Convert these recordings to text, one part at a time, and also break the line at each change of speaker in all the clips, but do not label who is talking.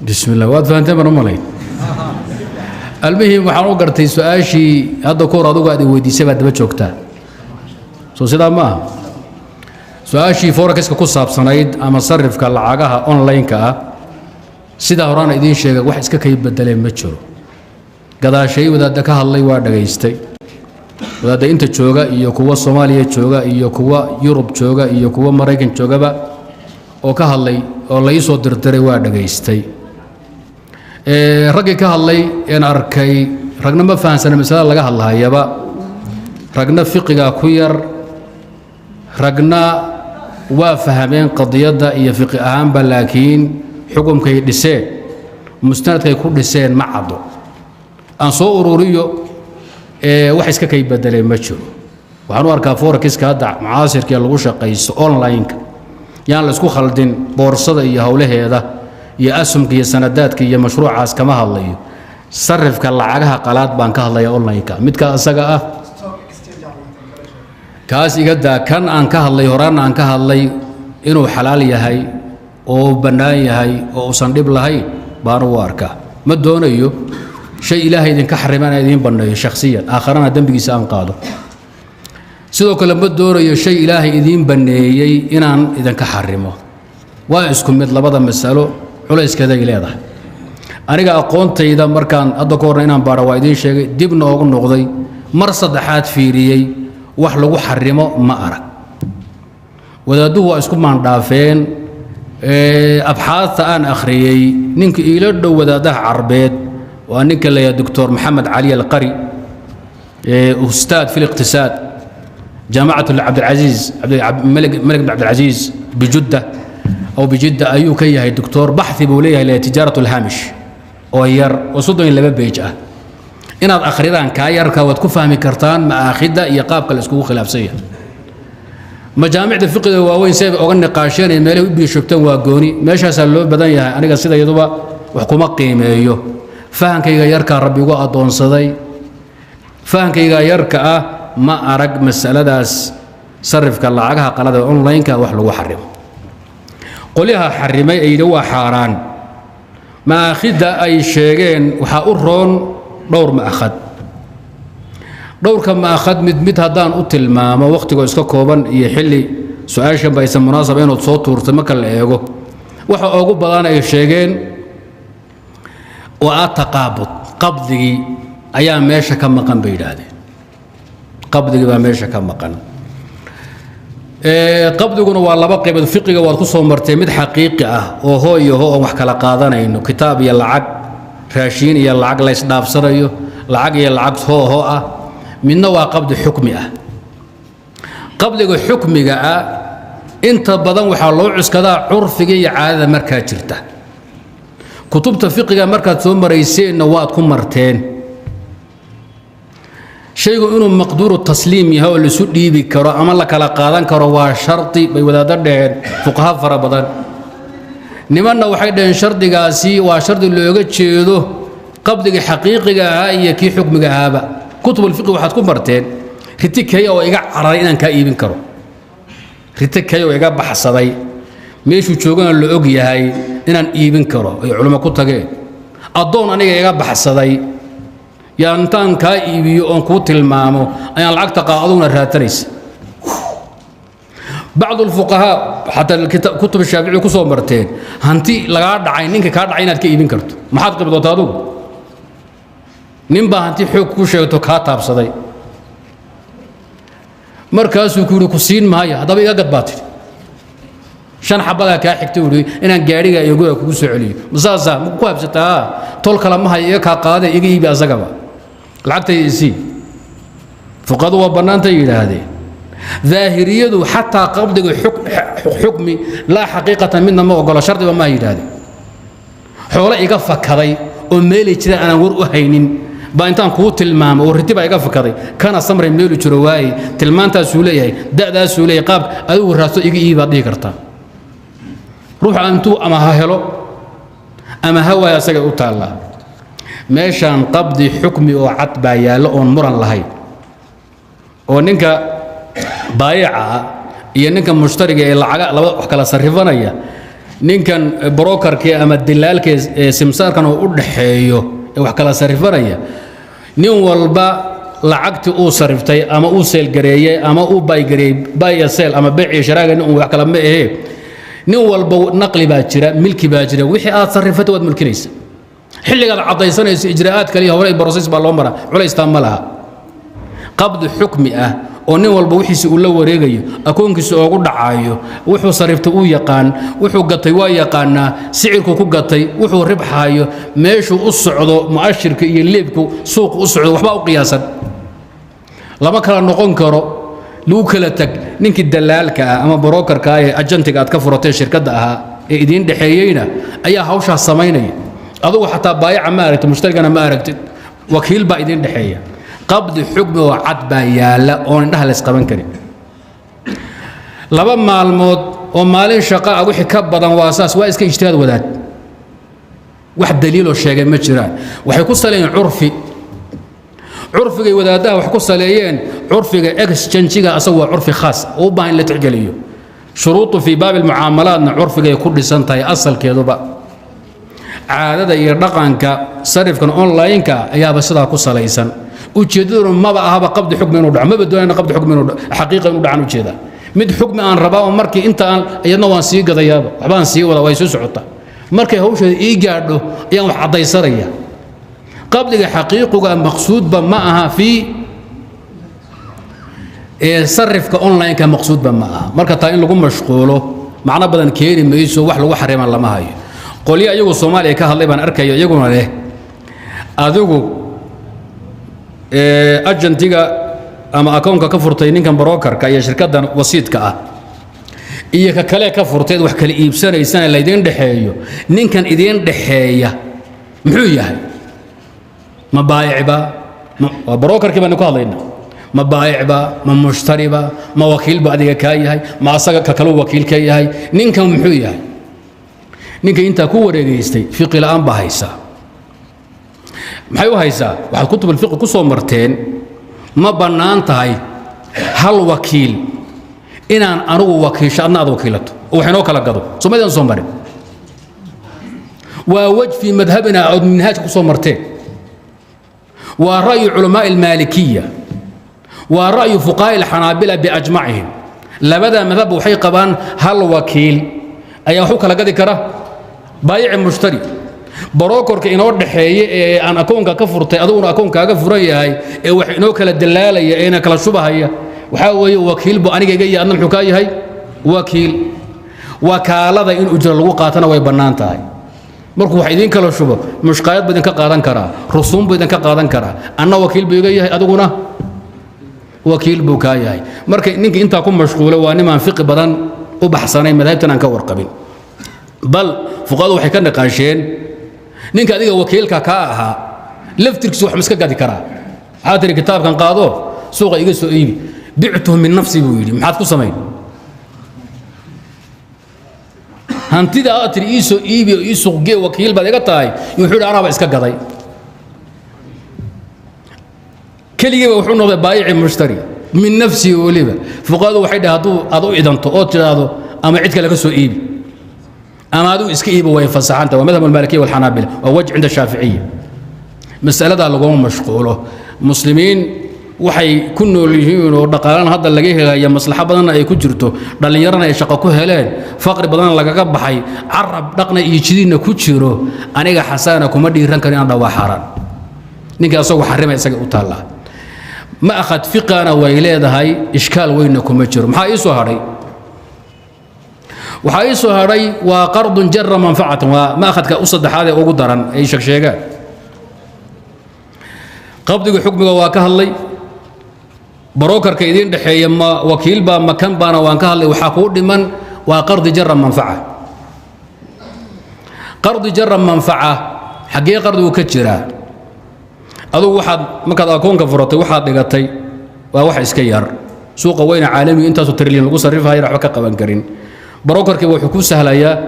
Bismillah, waad fahanteen baan u malayn. Almuhim, waxaan u gartay su-aashii hadda ka hor adugu aad i weydiisay baad daba joogtaa. Soo sidaa ma aha? Su-aashii forexiska ku saabsanayd ama sarifka lacagaha online-ka ah, sidaa horaana idiin sheegay, wax iska kay bedeleen ma jiro. Gadaashay wadaadda ka hadlay waa dhagaystay, wadaadda inta jooga iyo kuwa Soomaaliya jooga iyo kuwa Yurub jooga iyo kuwa Maraykan joogaba oo ka hadlay oo la ii soo dirdiray waa dhagaystay. Raggii ka hadlay een arkay, ragna ma fahansana masalada laga hadlahayaba, ragna fiqigaa ku yar, ragna waa fahmeen qadiyadda iyo fiqi ahaanba, laakiin xukumkay dhiseen, mustanadkay ku dhiseen ma caddo. Aan soo ururiyo, wax iska kay bedeleen ma jiro. Waxaan u arkaa forexiska hadda mucaasirka lagu shaqaysto online-ka, yaan la isku khaldin boorsada iyo howlaheeda iyo asumka iyo sanadaadka iyo mashruucaas kama hadlayo. Sarifka lacagaha qalaad baan ka hadlaya online-ka, midka asaga ah kaas iga daa. Kan aan ka hadlay horaana aan ka hadlay inuu xalaal yahay oo bannaan yahay oo uusan dhib lahayn baan u arkaa. Ma doonayo shay Ilaahay idinka xarima inaan idiin banneeyo shakhsiyan, aakharana dembigiisa aan qaado. Sidoo kale ma doonayo shay Ilaahay idiin banneeyey inaan idinka xarimo. Waa isku mid labada masalo, culayskeeday leedahay. Aniga aqoontayda markaan hadda ka horna inaan baadha waa idiin sheegay, dibna oogu noqday, mar saddexaad fiiriyey, wax lagu xarimo ma arag. Wadaadduhu waa isku maandhaafeen. Abxaadta aan akhriyey, ninka iila dhow wadaadaha Carbeed waa ninka la yidhaha Doctor Maxamed Cali Alqari, ustaad fi liqtisaad, jaamacatu Cabdilcasiis, Malik bin Cabdilcasiis bijudda aw bijidda ayuu ka yahay doctor. Baxthi buu leeyahay la tijaarat alhaamish oo yar oo 32 page ah. Inaad akhridaan kaa yarka waad ku fahmi kartaan ma'aakhidda iyo qaabka la iskugu khilaafsan yahay. Majaamicda fiqiga waaweyn si ay oga niqaasheen ee meelahay u biyo waa gooni, meeshaasaa loo badan yahay. Aniga sida iyaduba wax kuma qiimeeyo, fahankayga yarkaa Rabbi igu addoonsaday. Fahankayga yarka ah ma arag masaladaas sarifka lacagaha qalada ee online-ka wax lagu xarimo. Qolyaha xarimay ee yidhi waa xaaraan, ma'aakhidda ay sheegeen waxaa u roon dhowr ma'khad. Dhowrka ma'khad mid mid haddaan u tilmaamo, wakhtigoo iska kooban iyo xilli su-aashan ba aysan munaasaba inaad soo tuurtay marka la eego, waxa ugu badan ay sheegeen waa taqaabud, qabdigii ayaa meesha ka maqan bay yidhaahdeen. Qabdigii baa meesha ka maqan. Qabdiguna waa laba qaybood, fiqiga waad ku soo martee: mid xaqiiqi ah oo hoo iyo hoo oon wax kala qaadanayno, kitaab iyo lacag, raashiin iyo lacag la isdhaafsanayo, lacag iyo lacag hoo hoo ah; midna waa qabdi xukmi ah. Qabdiga xukmiga ah inta badan waxaa loo cuskadaa curfiga iyo caadada markaa jirta. Kutubta fiqiga markaad soo marayseenna waad ku marteen shaygu inuu maqduuru tasliim yahay oo laisu dhiibi karo ama la kala qaadan karo. Waa shardi bay wadaaddo dheheen, fuqaha fara badan. Nimanna waxay dhaheen shardigaasi waa shardi looga jeedo qabdigii xaqiiqiga ahaa iyo kii xukmiga ahaaba. Kutubulfiqi waxaad ku marteen riti kay oo iga cararay inaan kaa iibin karo, riti kay oo iga baxsaday, meeshuu joogana la og yahay, inaan iibin karo ay culimo ku tageen. Addoon aniga iga baxsaday yaa intaan kaa iibiyo oon kuu tilmaamo ayaan lacagta qaa, aduguna raadsanaysa. Bacdu alfuqahaa xataa kutub Shaafici ku soo marteen hanti lagaa dhacay, ninka kaa dhacay inaad ka iibin karto. Maxaad qibdoota adugu? Nin baa hanti xoog ku sheegto kaa taabsaday, markaasuu ku yidhi ku siin maayo, haddaba iga gad baa tidhi. Shan xabadaa kaa xigta, uu yidhi inaan gaadhiga iyo guriga kugu soo celiyo masaasaa ma ku habsataa? Tol kale ma hayo, iga kaa qaade, iga iibi, asagaba lacagtay isii. Fuqadu waa bannaantay yidhaahdeen. Daahiriyadu xataa qabdiga xukmi laa xaqiiqatan midna ma ogola, shardiba maa yidhaahdeen. Xoolo iga fakaday oo meelay jiraan aanan war u haynin baa intaan kuu tilmaamo oo riti baa iga fakaday, kana samray meelu jiro waaye, tilmaantaasuu leeyahay, da'daasuu leeyahay, qaab adigu raadso iga iibi baad dhihi kartaa. Ruuxa intuu ama ha helo ama ha waayo asagay u taallaa. Meeshaan qabdi xukmi oo cad baa yaallo oon muran lahayn, oo ninka baayica ah iyo ninka mushtariga ee lacaga laba wax kala sarrifanaya, Ninkan brokerkii ama dilaalkee ee simsaarkan oo u dhaxeeyo ee wax kala sarifanaya, nin walba lacagtii uu sariftay ama uu seelgareeyey ama uu baygareeyey, buy and sell ama beec iyo sharaaga, nin wax kala ma ahee, nin walba naqli baa jira, milki baa jira. Wixii aad sarifatay waad mulkinaysa xilligaad caddaysanayso. Ijraa'aad kale iyo hore process baa loo maraa, culaystaa ma laha. Qabdi xukmi ah oo nin walba wixiisa uu la wareegayo, akoonkiisa oogu dhacayo, wuxuu sariftay uu yaqaan, wuxuu gatay waa yaqaanaa, sicirku ku gatay, wuxuu ribxayo, meeshuu u socdo, mu'ashirka iyo leebku suuqu u socdo, waxbaa u qiyaasan, lama kala noqon karo, lagu kala tag. Ninkii dalaalka ah ama brokerka ah ee ajantiga aad ka furatay shirkadda ahaa ee idiin dhexeeyeyna ayaa hawshaas samaynaya. Adugu xataa baayaca ma aragtid, mushtarigana ma aragtid, wakiil baa idiin dhexeeya. Qabdi xukmi oo cad baa yaalla oon indhaha laysqaban karin. 2 maalmood oo maalin shaqa ah wixii ka badan waa saas, waa iska ijtihaad wadaad, wax daliiloo sheegay ma jiraan. Waxay ku saleeyeen curfi, curfigay wadaaddaha wax ku saleeyeen. Curfiga exchange-ga asagu waa curfi khaas oo u baahan in la tixgeliyo. Shuruudu fii baabi almucaamalaatna curfigay ku dhisan tahay asalkeeduba. Caadada iyo dhaqanka sarifkan online-ka ayaaba sidaa ku salaysan. Ujeeddaduna maba ahaba qabdi xukmi inuu dhaco, maba doonayna qabdi xukmi inuu xaqiiqa inuu dhacan. Ujeedaa mid xukmi aan rabaa oo markii inta aan iyadna waan sii gadayaaba, waxbaan sii wadaa, way soo socotaa. Markay hawsheeda ii gaadho ayaan wax caddaysanaya. Qabdiga xaqiiqiga maqsuudba ma aha fii ee sarifka online-ka, maqsuudba ma aha. Marka taa in lagu mashquulo macno badan keeni mayso, wax lagu xariman lama hayo. Qolyo iyagu Soomaaliya ka hadlay baan arkayo, iyaguna leh adigu agentiga ama akoonka ka furtay ninkan brokerka iyo shirkaddan wasiidka ah iyo ka kale ka furteed wax kala iibsanaysana laydiin dhexeeyo, ninkan idiin dhexeeya muxuu yahay? Ma baayicba? Waa brokerkii baanu ku hadlaynaa. Ma baayicba, ma mushtariba, ma wakiilba adiga kaa yahay, ma asaga ka kaluu wakiil ka yahay? Ninkan muxuu yahay? Ninka intaa ku wareegaystay fiqi la'aan baa haysaa. Maxay u haysaa? Waxaad kutub alfiqi ku soo marteen, ma bannaan tahay hal wakiil inaan anugu wakiisho, adna aad wakiilato oo wax inoo kala gado? Soomaydaan soo marin? Waa wej fii madhabina ood minhaajka ku soo marteen, waa ra'yu culamaa'i almaalikiya, waa ra'yu fuqahaa'i alxanaabila biajmacihim. Labada madhabba waxay qabaan hal wakiil ayaa wax u kala gadi kara baayici mushtari. Brokerka inoo dhaxeeya ee aan akoonka ka furtay, adiguna akoonkaaga furan yahay, ee wax inoo kala dalaalaya ee ina kala shubahaya, waxaa weeye wakiil buu aniga iga yahay, adna muxuu kaa yahay? Wakiil. Wakaalada in ujro lagu qaatana way bannaan tahay. Markuu wax idiin kala shubo, mushqaayad buu idinka qaadan karaa, rusuum buu idinka qaadan karaa. Anna wakiil buu iga yahay, adiguna wakiil buu kaa yahay. Marka ninkii intaa ku mashquulay waa nimaan fiqi badan u baxsanay, madaahibtan aan ka warqabin. Bal fuqahadu waxay ka niqaasheen ninka adiga wakiilka kaa ahaa laftirkiisu wax ma iska gadi karaa? Waxaa tiri, "Kitaabkan qaado, suuqa iga soo iibi." "Bictuhu min nafsi," buu yidhi. Maxaad ku samayn hantida aad tiri ii soo iibi oo ii suuqgee, wakiil baad iga tahay? Wuxuu yidhi, "Anaaba iska gaday." Keligiiba wuxuu noqday baayici mushtari min nafsihi. Weliba fuqahadu waxay dhahay, hadduu aad u idanto oo tidhaahdo ama cid kale ka soo iibi ama adigu iska iibi, way fasaxanta. Waa madhab almaalikiya walxanaabila, waa wajh cinda shaaficiya. Masaladaa laguma mashquulo. Muslimiin waxay ku nool yihiin oo dhaqaalana hadda laga helaya, maslaxo badanna ay ku jirto, dhallinyarana ay shaqo ku heleen, faqri badanna lagaga baxay, carab dhaqna iyo jidiinna ku jiro, aniga xasaana kuma dhiiran karo inaan dhawaa xaaraan. Ninkii asagu xarimay isaga u taallaa. Ma akhad fiqana way leedahay, ishkaal weynna kuma jiro. Maxaa ii soo hadhay? Waxaa ii soo hadhay waa qardun jara manfacatan, waa ma'khadka u saddexaad ee ugu daran ay sheegsheegaan. Qabdiga xukmiga waa ka hadlay, brokerka idiin dhexeeya ma wakiil baa, makan baana waan ka hadlay. Waxaa kuu dhiman waa qardi jara manfaca. Qardi jara manfaca xaggee qardigu ka jiraa? Adugu waxaad markaad akoonka furatay waxaad dhigatay waa wax iska yar. Suuqa weyna caalamiga intaasoo trilyan lagu sarrifayo waxba ka qaban karin. Brokerkii wuxuu ku sahlayaa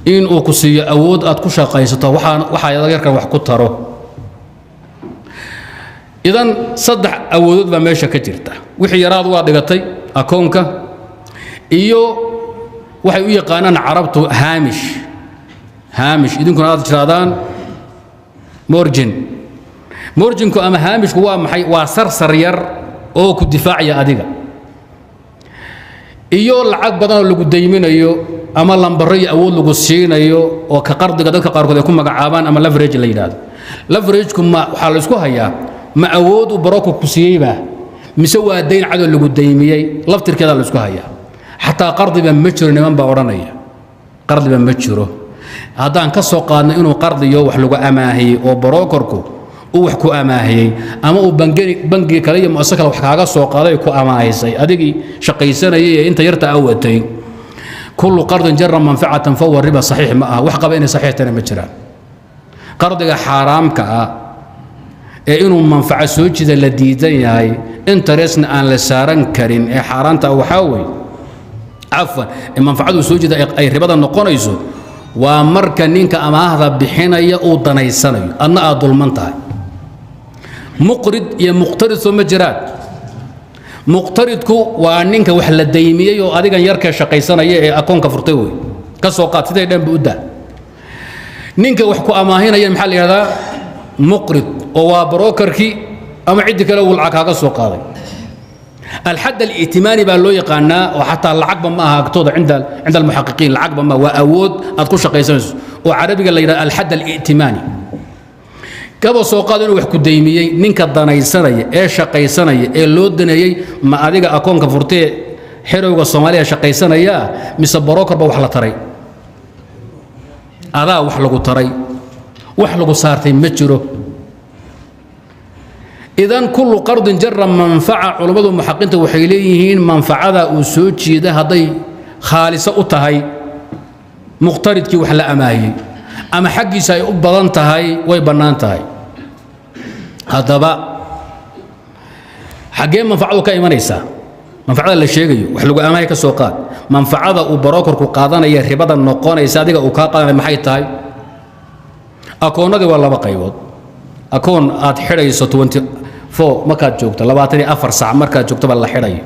in uu ku siiyo awood aad ku shaqaysato, waxaa yarkan wax ku taro. Idan saddex awoodood baa meesha ka jirta: wixii yaraad waa dhigatay akoonka iyo Waxay u yaqaanaan Carabtu haamish. Haamish idinkuna aad tirahdaan margin. Marginku ama haamishku waa maxay? Waa sarsar yar oo ku difaacaya adiga iyo lacag badan oo lagu dayminayo ama lambaro iyo awood lagu siinayo, oo ka qardiga dadka qaarkood ay ku magacaabaan ama leverage la yidhaahdo. Leverageku ma waxaa la isku hayaa, ma awood uu broker ku siiyeyba mise waa dayn cadoo lagu daymiyey? Laftirkeeda la isku hayaa. Xataa qardiba ma jiro, niman baa odhanaya qardiba ma jiro. Haddaan ka soo qaadno inuu qardiyo wax lagu amaahiyey oo brokerku uu wax ku amaahiyey ama uu bangi kale iyo mu'asasa kale wax kaaga soo qaaday, ku amaahisay adigii shaqaysanayay ee inta yarta awatay, kullu qardin jara manfacatan fahuwa riba. Saxiix ma aha. Wax qaba inay saxiix tahayna ma jiraan. Qardiga xaaraamka ah ee inuu manfaco soo jida la diidan yahay, interestna aan la saaran karin ee xaaraanta waxaa weeye, cafwan, ee manfacadu soo jida ay ribada noqonayso, waa marka ninka amaahda bixinaya uu danaysanayo, adna aad dulman tahay. Muqrid iyo muqtarid soo ma jiraan? Muqtaridku waa ninka wax la daymiyey oo adigan yarkee shaqaysanaya ee akoonka furtay wey. Ka soo qaad siday dhan bu u daa. Ninka wax ku amaahinaya maxaa la yidhahdaa? Muqrid, oo waa brokerkii ama ciddii kale uu lacag kaaga soo qaaday. Alxad ali'timaani baa loo yaqaanaa, oo xataa lacagba ma aha agtooda, cinda almuxaqiqiin lacagba ma, waa awood aad ku shaqaysanayso oo Carabiga la yidhahda alxad ali'timaani. Kaba soo qaad inuu wax ku daymiyey. Ninka danaysanaya ee shaqaysanaya ee loo daneeyey, ma adiga akoonka furtee xerowga Soomaaliya shaqaysanaya mise broker ba wax la taray? Adaa wax lagu taray, wax lagu saartay ma jiro. Idan kullu qardin jara manfaca, culammadu muxaqiinta waxay leeyihiin manfacada uu soo jiida hadday khaaliso u tahay muqtaridkii wax la amaahiyey ama xaggiisa ay u badan tahay, way bannaan tahay. Haddaba xaggee manfacadu ka imanaysaa? Manfacada la sheegayo wax lagu amaahay, ka soo qaad manfacada uu brokerku qaadanaya ribada noqonaysa adiga uu kaa qaadanaya maxay tahay? Akoonnadii waa laba qaybood. Akoon aad xidhayso 24 markaad joogto, 24 saac markaad joogto baa la xidhayo,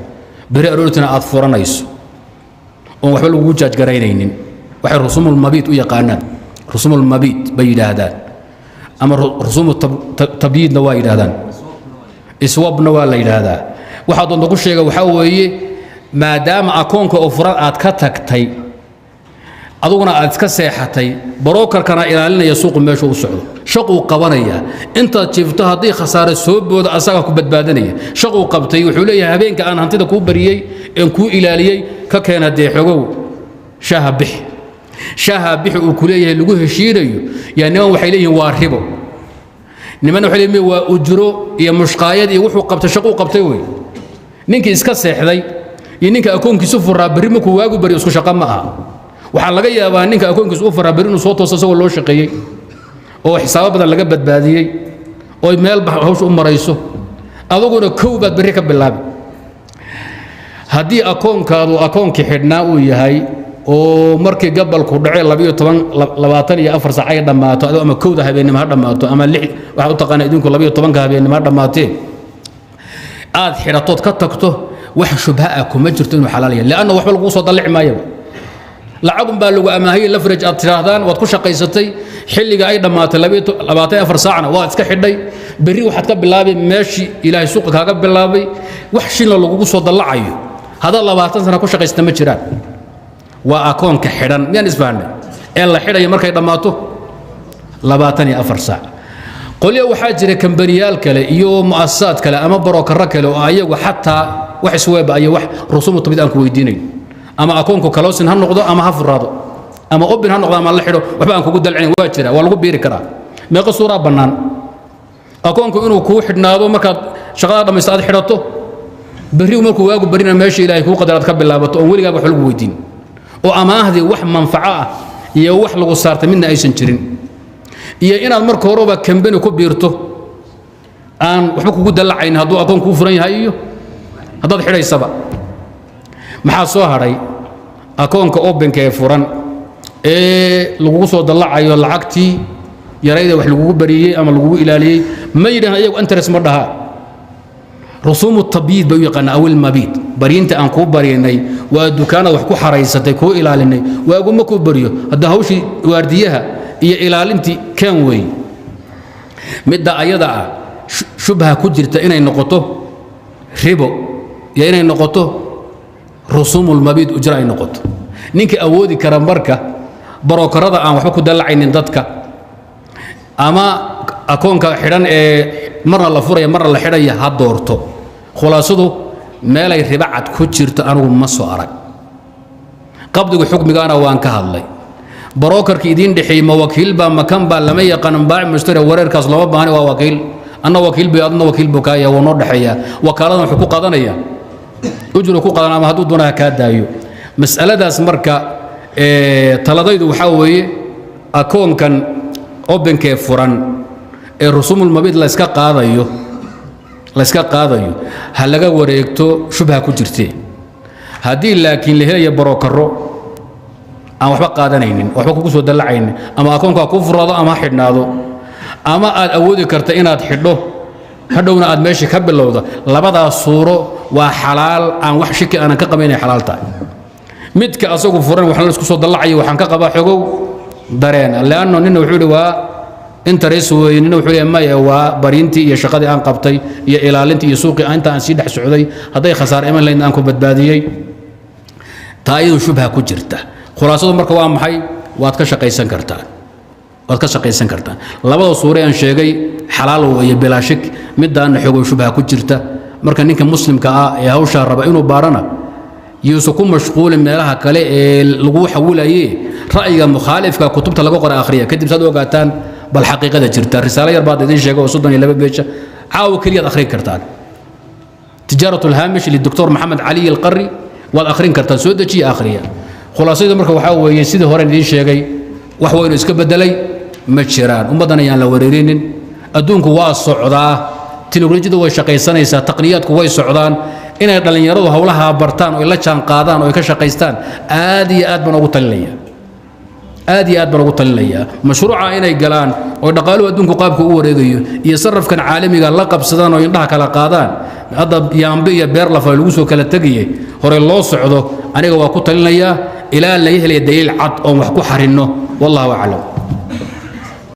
beri aroortina aad furanayso oon waxba lagugu jaajgaraynaynin, waxay rusumulmabiit u yaqaanaan. Rusumulmabiit bay yidhaahdaan ama rusumu tabyiidna waa yidhaahdaan, iswabna waa la yidhaahdaa. Waxaa doonta ku sheega. Waxaa weeye, maadaama akoonka oo furan aad ka tagtay, aduguna aad iska seexatay, brokerkana ilaalinaya suuqu meeshu u socdo, shaquu qabanaya intaad jiifto. Haddii khasaare soo boodo, asagaa ku badbaadanaya, shaquu qabtay. Wuxuu leeyahay, habeenka aan hantida kuu bariyey een kuu ilaaliyey ka keena dee xogow shaaha bixi. Shaaha bixi uu ku leeyahay lagu heshiinayo yaa. Niman waxay leeyihiin waa ribo, niman waxay leeyihiin waa ujro iyo mushqaayad iyo wuxuu qabtay, shaquu qabtay wey. Ninkii iska seexday iyo ninka akoonkiisu furaa berri markuu waagu baryo isku shaqo ma aha. Waxaa laga yaabaa ninka akoonkiisu u furaa berri inuu soo tooso isagoo loo shaqeeyey oo xisaabo badan laga badbaadiyey oo meel hawsha u marayso, aduguna kow baad berri ka bilaabi. Haddii akoonkaadu akoonkii xidhnaa uu yahay oo markii gabalku dhacay 12, 24 saac ay dhammaato ama 1da habeennimo ha dhammaato ama 6, waxaad u taqaanaa idinku 12-ka habeennimo ha dhammaatee, aad xidhatood ka tagto, wax shubha ah kuma jirto inuu xalaal yahay, lianna waxba laguu soo dallici maayaba. Lacagun baa lagu amaahiyey, leverage aad tidhaahdaan, waad ku shaqaysatay. Xilliga ay dhammaatay 24 saacna waad iska xidhay. Berri waxaad ka bilaabay meeshii Ilaahay suuqa kaaga bilaabay. Wax shilna lagugu soo dallacayo haddaad 20 sana ku shaqaysata ma jiraan. Waa akoonka xidhan. Miyaan isfahnay? Ee la xidhaya markay dhammaato 24 saac. Qolyo waxaa jira kambaniyaal kale iyo mu'asasaad kale ama brokero kale oo ayagu xataa wax isweeba iyo wax rusumu tabid aan ku weydiinayn, ama akoonku closing ha noqdo ama ha furaado, ama open ha noqdo ama la xidho, waxba aan kugu dalcinayn waa jira, waa lagu biiri karaa. Meeqa suuraa bannaan? Akoonku inuu kuu xidhnaado, markaad shaqada dhammaysto aad xidhato, berri markuu waagu barina meesha Ilaahay kuu qadar aad ka bilaabato oon weligaaba wax lagu weydiin, oo amaahdii wax manfaco ah iyo wax lagu saartay midna aysan jirin, iyo inaad marka horeba kambani ku biirto aan waxba kugu dallacayn hadduu akoon kuu furan yahay iyo haddaad xidhaysaba. Maxaa soo hadhay? Akoonka openka ee furan ee lagugu soo dallacayo lacagtii yarayda wax lagugu bariyey ama lagugu ilaaliyey, ma yidhahan ayagu interest ma dhahaa, rusuumu tabyiid bay u yaqaanaa aw ilmabiid. Baryinta aan kuu baryanay waa dukaanaad wax ku xaraysatay, kuu ilaalinay. Waagu ma kuu baryo hadda hawshii waardiyaha iyo ilaalintii keen weeye. Midda ayada ah shubha ku jirta inay noqoto ribo iyo inay noqoto rusuumulmabiid ujra ay noqoto. Ninka awoodi kara marka barokarada aan waxba ku dallacaynin dadka, ama akoonka xidhan ee marna la furaya marna la xidhaya, ha doorto. Khulaasadu meelay ribo cad ku jirto anigu ma soo arag. Qabdiga xukmigaana waan ka hadlay. Barokarka idiin dhexeeyey ma wakiil baa, makan baa, lama yaqaan. Baac mushtari wareerkaas looma baahani. Waa wakiil, anna wakiil bay, adna wakiil buu kaaya, wuu noo dhexeeyaa. Wakaaladan wuxuu ku qaadanaya ujru ku qaadan, ama hadduu doonaha kaa daayo mas'aladaas. Marka taladaydu waxaa weeye akoonkan openkee furan ee rusuumulmabiid la iska qaadayo, la iska qaadayo, ha laga wareegto, shubha ku jirtee. Haddii laakiin la helayo barokaro aan waxba qaadanaynin, waxba kugu soo dallacaynin, ama akoonkaa kuu furaado ama ha xidhnaado, ama aad awoodi karta inaad xidho, hadhowna aad meeshii ka bilowda, labadaas suuro waa xalaal, aan wax shiki aanan ka qabin inay xalaal tahay. Midka asagu furan waxna la isku soo dallacayo, waxaan ka qabaa xogow dareen, leanno nina wuxuu yidhi waa interest weeye, nina wuxuu leeyahay maya, waa barintii iyo shaqadii aan qabtay iyo ilaalintii iyo suuqii inta aan sii dhex socday, hadday khasaare iman lahayd aan ku badbaadiyey. Taa iyadu shubha ku jirta. Khulaasadu marka waa maxay? Waad ka shaqaysan kartaa, waad ka shaqaysan kartaa. Labada suure aan sheegay xalaal weeye bilaa shik, midaana xogow shubha ku jirta. Marka ninka muslimka ah ee hawshaa raba inuu baarana yuusan ku mashquulin meelaha kale ee lagu xawilaye. Ra'yiga mukhaalifka kutubta laga qora akhriya, kadib saad u ogaataan bal xaqiiqada jirta. Risaalo yar baad idiin sheegay oo 32 beesha, caawa keliyaad akhrin kartaan. Tijaarat alhaamish lidoctor Maxamed Cali Alqari waad akhrin kartaan, soo dejiya, akhriya. Khulaasadu marka waxaa weeye sidii hore idiin sheegay, wax weynu iska bedelay ma jiraan. Ummaddan ayaan la wareerinin. Adduunku waa socdaa, teknolojiyadu way shaqaysanaysaa, taqniyaadku way socdaan. Inay dhallinyaradu howlaha bartaan oo ay la jaan qaadaan oo ay ka shaqaystaan aad iyo aad baan ugu talinaya, aad iyo aad baan ugu talinayaa. Mashruuca inay galaan oo dhaqaaluhu adduunku qaabka u wareegayo iyo sarafkan caalamiga la qabsadaan oo indhaha kala qaadaan. Hadda yaambe iyo beerlafa lagu soo kala tegayay, hore loo socdo, aniga waa ku talinayaa ilaa laga helaya daliil cad oon wax ku xarinno. Wallahu aclam.